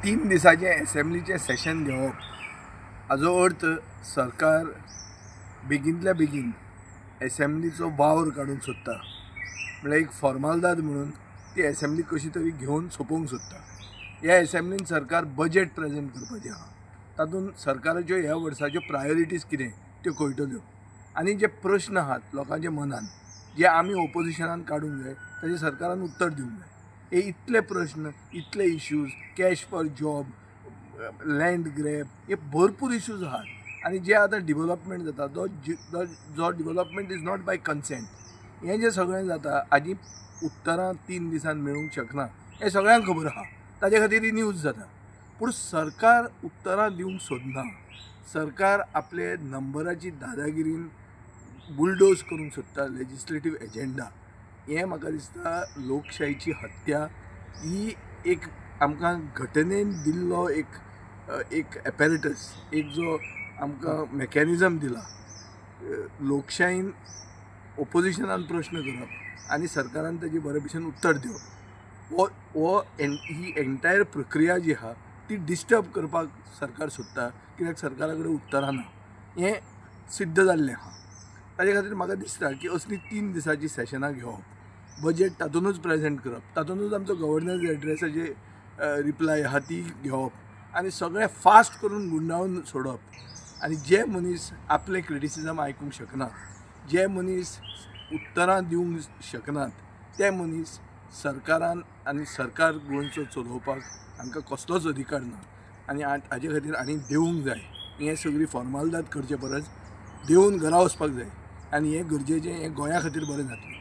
3 दिसांचें एसेंब्लीचें सेशन घेवप हाजो अर्थ सरकार बेगीनतल्या बेगीन एसेंब्लीचो वावर काडूंक सोदता, म्हळ्यार एक फॉर्मालदाद म्हणून ती एसेंब्ली कशी तरी घेवन सोंपोवंक सोदता. ह्या एसेंब्लीन सरकार बजेट प्रेजेंट करपाचें आहा, तातूंत सरकाराच्यो ह्या वर्साच्यो प्रायोरिटीज कितें त्यो कळटल्यो आनी जे प्रश्न आहात लोकांच्या मनान जे आमी ओपोजिशनान काडूंक जाय ताजें सरकारान उत्तर दिवंक जाय. हे इतले प्रश्न, इतले issues, cash for job, land grab, हे भरपूर इश्यूज आहात आनी जे आतां डिवलपमेंट जाता जो development is not by consent, हें जें सगळें जाता हाजी उत्तरां 3 दिसान मेळूंक शकना हें सगळ्यांक खबर आहा, ताजे खातीर ही न्यूज जाता. पूण सरकार उत्तरां दिवंक सोदना, सरकार आपले नंबराची दादागिरीन बुलडोज करूंक सोदता लेजिस्लेटीव एजेंडा. हें म्हाका दिसता लोकशाहीची हत्या. ही एक आमकां घटनेन दिल्लो एक एपॅरेटस, एक जो आमकां मॅकॅनिजम दिला लोकशाहीन ओपोजिशनान प्रश्न करप आनी सरकारान ताजे बरे भशेन उत्तर दिवप, हो ही एंटायर प्रक्रिया जी आहा ती डिस्टर्ब करपाक सरकार सोदता, कित्याक सरकारा कडेन उत्तरां ना हें सिद्ध जाल्लें आहा. ताजे खातीर म्हाका दिसता की असली 3 दिसांची सेशनां घेवप, बजेट तातूंतच प्रेजेंट करप, तातूंतच आमचो गव्हर्नर एड्रेसाचे रिप्लाय आहा ती घेवप आनी सगळें फास्ट करून गुंडाळून सोडप आनी जे मनीस आपलें क्रिटिसिजम आयकूंक शकना, जे मनीस उत्तरां दिवंक शकनात ते मनीस सरकारान आनी सरकार गोंयचो चलोवपाक हांकां कसलोच अधिकार ना आनी हाजे खातीर आनी देवूंक जाय. हें सगळी फॉर्मालदाद करचे परस देवून घरा वचपाक जाय आनी हें गरजेचें, हें गोंया खातीर बरें जातलें.